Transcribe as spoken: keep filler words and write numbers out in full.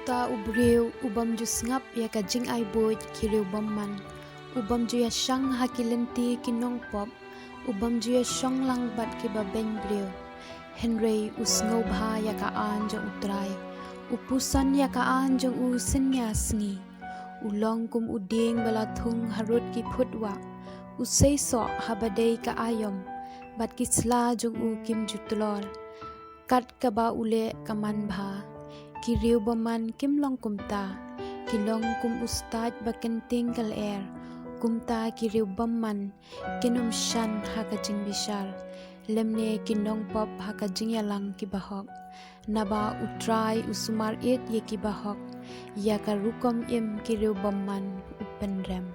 Uta u briew u bym ju sngap ïa ka jingai buit ki riew bymman, u bym ju ïashang ha ki lynti ki nongpop, u bym ju ïashong lang bad kiba beiñ briew. Hynrei u sngewbha ïa ka aiñ jong U Trai, u puson ïa ka aiñ jong u synñia sngi. U long kum u dieng ba la thung harud ki phutwah, u seisoh haba dei ka aïom, bad ki sla jong u kim ju tlor. Kat kaba u leh ka man bha. Ki riew bymman kim long kumta, ki long kum u stad ba kynting ka lyer. Kumta ki riew bymman kin ym shan ha ka jingbishar, lymne ki nongpop ha ka jingïalang ki bahok. Naba U Trai u sumar ïeit ïa ki bahok, ïa ka rukom im ki riew bymman u pynrem.